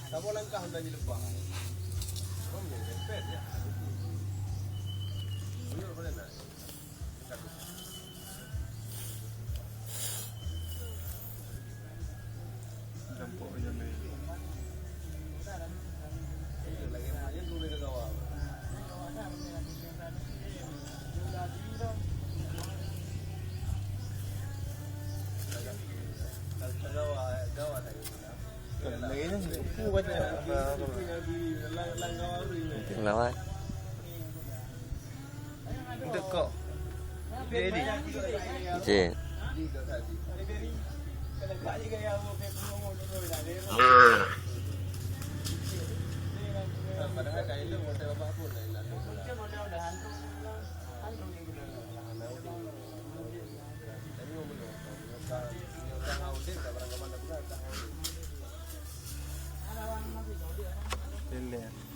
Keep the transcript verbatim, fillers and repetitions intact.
Saboh langkah hana jileupah. Buyuk boleh nak? Gampok jamé. Penting lawan. Untuk kok. Jadi. Cik. Tele.